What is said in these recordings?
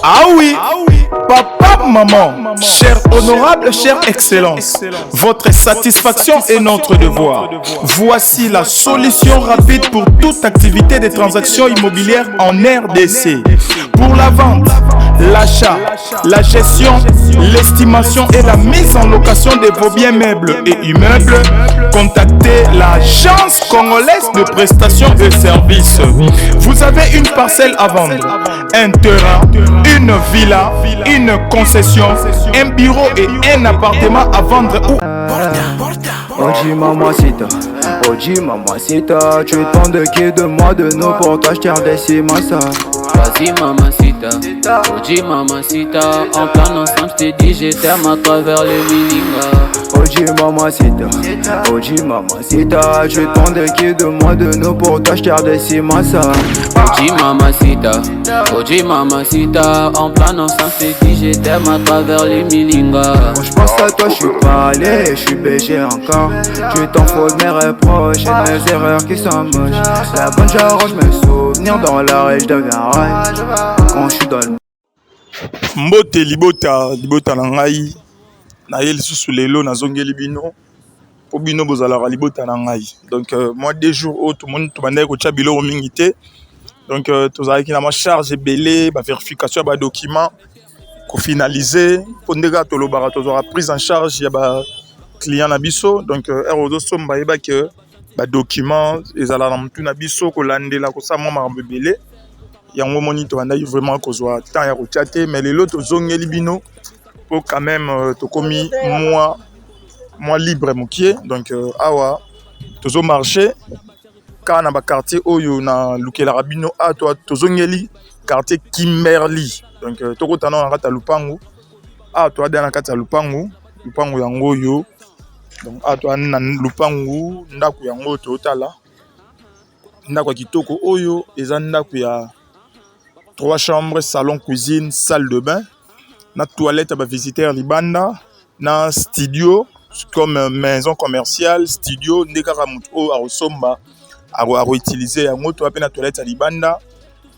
Ah oui, papa, maman, cher honorable, chère excellence, votre satisfaction est notre devoir. Voici la solution rapide pour toute activité de transaction immobilière en RDC. Pour la vente, l'achat, la gestion, l'estimation et la mise en location de vos biens meubles et immeubles, contactez l'Agence congolaise de prestations et services. Vous avez une parcelle à vendre, un terrain, une villa, une concession, un bureau et un appartement à vendre ou OG mamacita, OG mamacita. Tu te de qui, de moi, de nous? Pour toi je tire des ça. Vas-y mamacita, OG mamacita. En plein ensemble, j't'ai dit je t'aime à travers le milinga. OG mamacita, OG mamacita. Tu te de qui, de moi, de nous? Pour toi je tire des ça. OG mamacita, OG mamacita. En plein ensemble, j't'ai dit je t'aime à travers les milinga. Quand je pense à toi, je suis pas allé, je suis BG encore. Tu t'en fous de mes reproches et de mes erreurs qui sont moches. La bonne, j'arrange mes souvenirs dans la je deviens rail. Quand je suis dans le Mbote libota, libota na ngai. Naye lisusu lelo, nazongeli bino mpo bino bozalaka libota na ngai. Donc moi 2 jours oyo tomoni tobandaki kotia biloko mingi te. Donc tozalaki na mwa charge ebele, bavérification ya badocument, kofinaliser, mpo nde kaka tolobaka, tozwaka prise en charge ya baclient na biso. Donc heure ozosomba, yebaki badocument ezalaka na motu na biso, kolandela, kosala mwa makambo ebele. Yango omoni tobandaki vraiment kozwa temps ya kotia te, mais lelo tozongeli bino mpo quand même tokomi mwa libre mokie. Donc awa tozomarche kaka na baquartier oyo nalukelaka bino. A tozongeli quartier Kimberly. Donc tokota nao na kati ya lupangu. Awa toada na kati ya lupangu, lupangu yango oyo. Donc awa toa na lupangu, ndako yango oyo totala, ndako ya kitoko oyo. Eza ndako ya trois chambres, salon, cuisine, salle de bain na toilette ya bavisiteur libanda, na studio comme maison commerciale, studio nde kaka motu oyo akosomba akoutiliser yango. Toza mpe na toilette ya libanda,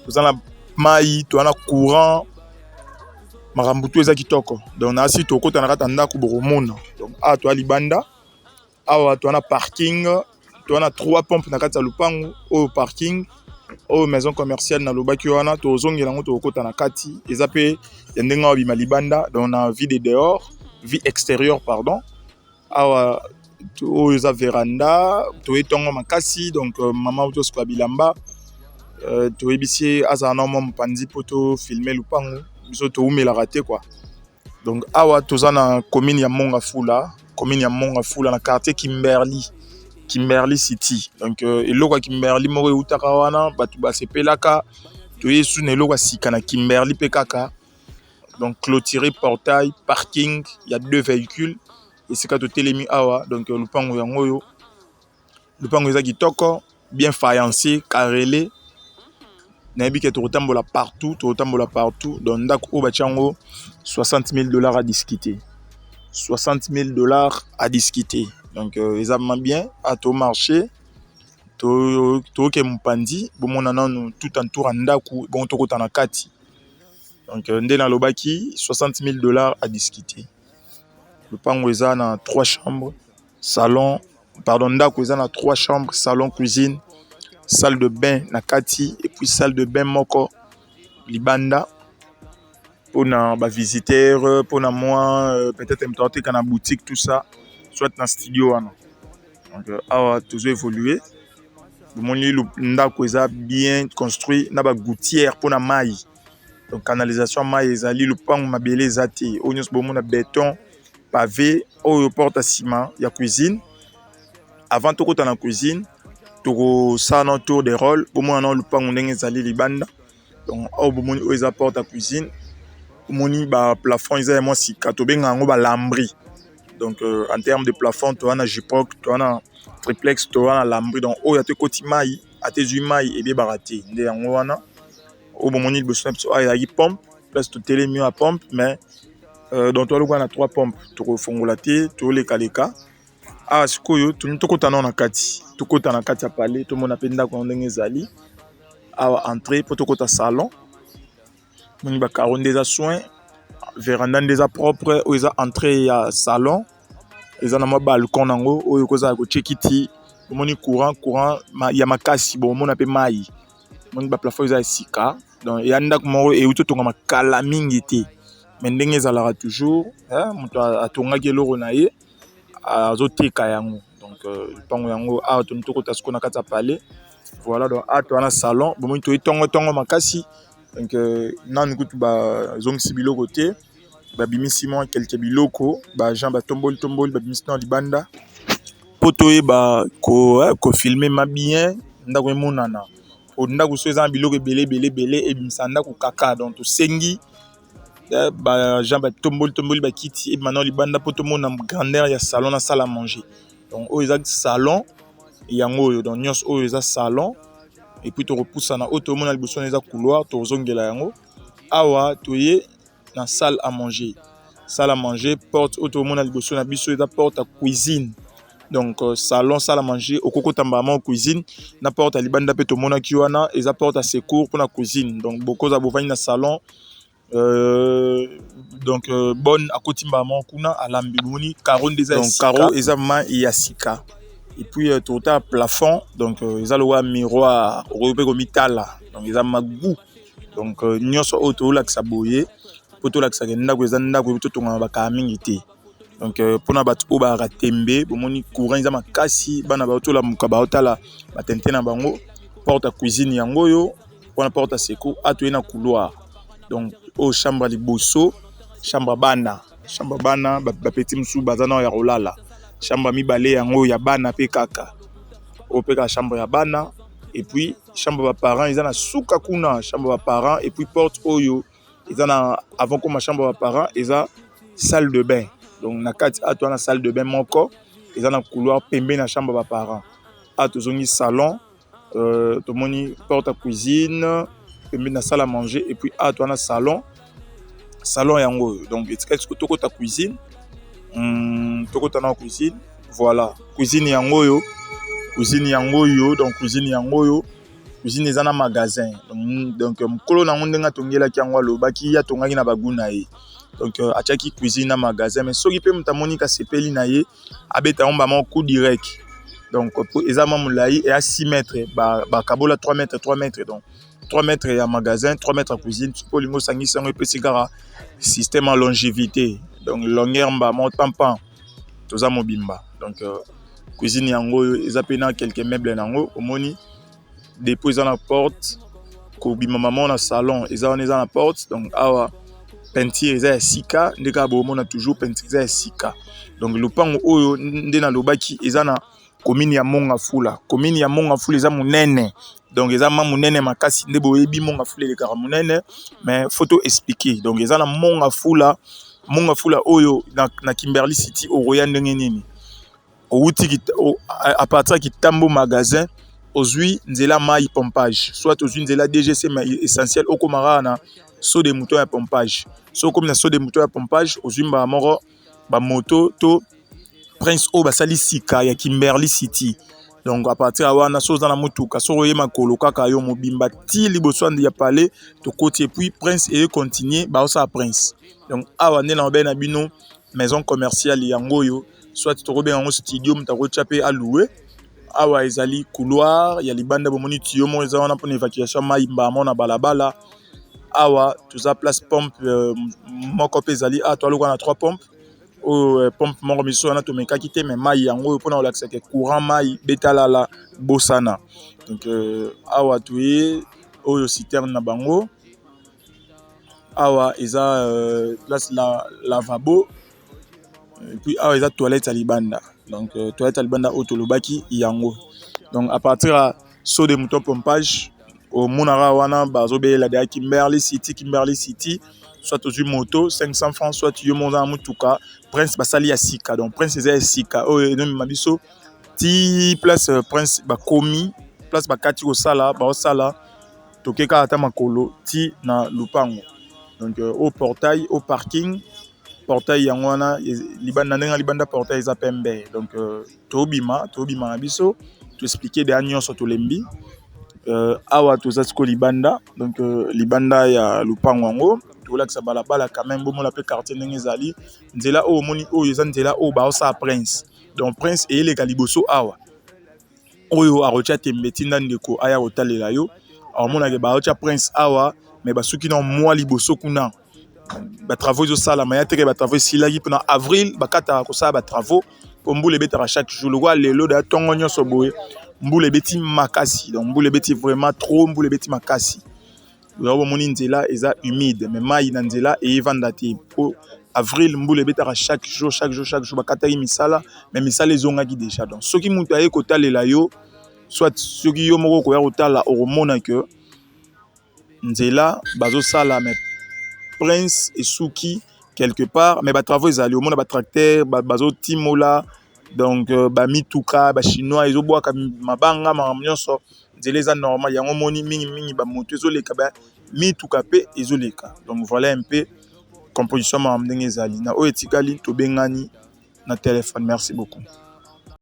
toza na mai, toza na courant, makambo to eza kitoko. Donc nasi tokota na kati ya ndako, bokomona. Donc awa toza libanda, awa toza na parking, toza na trois pompes na kati ya lupangu oyo. Parking oyo, maison commerciale nalobaki wana, tozongela yango, tokokota na kati. Eza mpe ya ndenge awa bima libanda, donc na vue de dehors, vue extérieure, pardon. Awa oyo eza veranda, toye ntongo makasi. Donc mama tosukola bilamba, toyebisi ye azala na mwa mopanzi mpo tofilmer lupangu. Biso toumelaka te quoi. Donc awa toza na commune ya Mont Ngafula, commune ya Mont Ngafula, na quartier Kimberly, Kimberly City. Donc eloko ya Kimberly moko eutaka wana, bato basepelaka. Toye su na eloko ya sika na Kimberly mpe kaka. Donc clôturé, portail, parking ya deux véhicules esika totelemi awa. Donc lupango yango oyo, lupango eza kitoko, bien faïencé, carrelé. Nayebi ke tokotambola partout, tokotambola partout. Donc ndako oyo batia yango 60 000 $ à discuter, 60 000 $ à discuter. Donc eza vraiment bien. A tomarché, toke mopanzi, bomona nanu tout entour ya ndako, bongo tokota na kati. Donc nde nalobaki 60 000 $ à discuter. Lopango eza na trois chambres, salon, pardon, ndako eza na trois chambres, salon, cuisine, salle de bain na kati et puis salle de bain moko libanda mpona bavisiteur, mpona mwa peut-être moto ateka na boutique, tout ça, soit na studio wana. Donc awa tozo évoluer, bomoni ndako eza bien construit na bagouttière mpona mai. Donc canalisation ya mai ezali. Lopango mabele eza te, oyo nyonso bomona béton pavé. Oyo porte nsima ya cuisine. Avant tokota na cuisine, tokosala na tour de rôle, bomona na lopango ndenge ezali libanda. Donc oyo bomoni oyo eza porte ya cuisine. Omoni baplafond eza ya mwa sika, tobenga yango balambris. Donc en terme de plafond, toza na gyproc, toza na triplex, toza na lambris. Donc oyo ate ekoti mai, ate ezwi mai, ebebaka te. Nde yango wana oyo bomoni liboso na biso awa, ezalaki pompe, place totelemi ya pompe. Mais donc toza lokola na trois pompe, tokofongola te, tolekaleka awa. Sikoyo tolingi tokɔta nao na kati, tokɔta na kati ya palais, tomona mpe ndako yango ndenge ezali. Awa entrée mpo tokɔta salon. Moni bacarreaux nde eza soin, véranda nde eza propre. Oyo eza entrée ya salon, eza na mwa balcon nango oyo kozala kotie kiti. Omoni courant ya makasi, bomona mpe mai. Omoni baplafond eza ya sika. Donc eya ndako moko euti otongama kala mingi te, mais ndenge ezalaka toujours, moto atongaki eloko na ye, azoteka yango. Donc lupango yango awa, toni tokota sikoyo na kati ya palais. Voilà, donc awa toza na salon. Bomoni, toye ntongo makasi. Donc nanu kutu bazongisi biloko te, babimisi mwa quelque biloko, baagent batomboli tomboli, babimisi na libanda mpo toyeba kofilmer ma bien ndako emonana. Po ndako so eza na biloko ebele ebele ebele, ebimisa ndako kaka. Donc tosengi baagent batomboli tomboli bakiti, ebima na libanda mpo tomona grandeur ya salon na salle à manger. Donc oyo eza salon yango oyo. Donc nyonso oyo eza salon. Et puis tokopusana, oyo tomona liboso wana eza couloir, tokozongela yango. Awa toye na salle à manger. Salle à manger, porte oyo tomona liboso na biso eza porte ya cuisine. Donc salon, salle à manger, okoki kotambaka moko cuisine na porte ya libanda mpe tomonaki wana eza porte ya secours mpona cuisine. Donc bokoza bovandi na salon, donc bonne akoti mbala moko kuna, alambi. Bomoni carreau nde eza, carreau eza ma ya sika. Et puis totala plafond. Donc eza lokola miroir, okoki mpe komitala. Donc eza magu. Donc nyonso oyo tozolakisa boye mpo tolakisaka ndako eza ndako ebi totongama bakala mingi te. Donc mpona bato oyo bayaka tembe, bomoni courant eza makasi, bana baotolamuka, baotala batente na bango. Porte ya cuisine yango oyo mpona porte ya secours. Atoye na couloir. Donc oyo chambre ya liboso, chambre bana, chambre bana, bapetits mosusu baza nao ya kolala. Chambre mibale yango ya bana mpe kaka oyo mpe kaka chambre ya bana. Et puis chambre baparent eza na suka kuna, chambre baparent. Et puis porte oyo eza na avant koma chambre baparent eza salle de bain. Donc na kati awa toza na salle de bain moko eza na couloir pembeni na chambre baparent. Awa tozongi salon, tomoni porte ya cuisine pembeni na salle à manger. Et puis awa toza na salon, salon yango oyo. Donc etikali sikoyo tokota cuisine, tokota na cuisine. Voilà, cuisine yango oyo, cuisine yango oyo. Donc cuisine yango oyo, cuisine eza na magasin. Donc mokolo nango ndenge atongelaki yango, alobaki ye atongaki na bagoût na ye. Donc atiaki cuisine na magasin. Mais soki mpe moto amoni kasepeli na ye, abeta yango mbama coup direct. Donc eza mwa molai, eya 6 mètres, bakabola 3 mètres, 3 mètres. Donc 3 mètres ya magasin, 3 mètres ya cuisine. Soki olingi osangisi yango, epesi kaka système ya longévité. Donc longueur mbama pampan toza mobimba. Donc cuisine yango oyo eza mpe na quelques meubles nango. Omoni dépôt eza na porte kobima mama na salon, eza wana, eza na porte. Donc awa peinture eza ya sika, nde kaka bomona toujours peinture eza ya sika. Donc lopango oyo nde nalobaki eza na commune ya Mont-Ngafula. Commune ya Mont-Ngafula eza monene, donc eza ma monene makasi. Nde boyebi Mont-Ngafula elekaka monene, mais faut to expliquer. Donc eza na Mont-Ngafula. Mont-Ngafula oyo na Kimberly City, okoya ndenge nini? Owuti à partir ya Kitambo magasin, ozwi nzela mai pompage, soit ozwi nzela DGC, mais essentiel okóma kaka na saut de mouton ya pompage. So okomi na saut de mouton ya pompage, ozwi mbala moko bamoto to prince oyo basali sika ya Kimberly City. Donc à partir ya wana, so oza na motuka, soki oye makolo kaka yo mobimba ti liboso ya palais, tokoti. Et puis prince eye continue, baosala prince. Donc awa nde na obe na bino maison commerciale yango oyo, soit tokobenga yango studio, moto akotya mpe alouer. Awa ezali couloir ya libanda. Bomoni tuyau moko eza wana mpona évacuation mai mbamo na balabala. Awa toza place pompe moko mpe ezali awa. Toaluka na trois pompe oyo, pompe moko misusu wana tomekaki te, mais mai yango oyo mpona kolakisaka courant mai betalala bosana. Donc awa toye oyo citerne na bango. Awa eza place la lavabo. Et puis awa eza toilette ya libanda. Donc toilette ya libanda oyo tolobaki yango. Donc à partir ya saut de mouton pompage, omonaka wana bazobelela deya Kimberly City, Kimberly City. Soit ozwi moto 500 francs, soit yo mo oza na motuka. Prince basali ya sika, donc prince eza ya sika oyo enomema biso ti place prince bakomi, place bakati kosala, baosala. Toke kaka ata makolo ti na lupango. Donc au portail, au parking, portail yango wana libanda, ndenge libanda portail eza pembe. Donc tobima, tobima na biso, toexpliquer deya nyonso, tolembi. Awa toza sikoyo libanda, donc libanda ya lupango yango tolakisa balabala quand même. Bomona mpe quartier ndenge ezali. Nzela oyo omoni oyo eza nzela oyo baosala Prince. Donc Prince eyeleka liboso awa. Oyo akotia tembe, tinda ndeko aya kotalela yo. Aomonake baotia Prince awa, mais basuki na mwa liboso kuna. Batravaux ezosalama ya teke, batravaux esilaki mpona avril. Bakataka kosala batravaux mpo mbula ebetaka chaque jour. Lokola lelo da ntongo nyonso boye mbula ebeti makasi, donc mbula ebeti vraiment trop, mbula ebeti makasi. Yango bomoni nzela eza humide, mais mai na nzela eyevanda te, po avril mbula ebetaka chaque jour, chaque jour, chaque jour. Bakataki misala, mais misala ezongaki déjà. Donc soki moto aye kotalela yo, soit soki yo moko okoya kotala, okomona ke nzela bazosala, mais Prince esuki quelque part, mais batravaux ezali. Omona batracteur bazotimola, donc bamituka bachinois ezobwaka mabanga, makambo nyonso. Nzela eza normal. Yango omoni mingimingi bamoto ezoleka, mituka mpe ezoleka. Donc voilà un peu composition, makambo ndenge ezali. Na oyo etikali, tobengani na telefone. Merci beaucoup.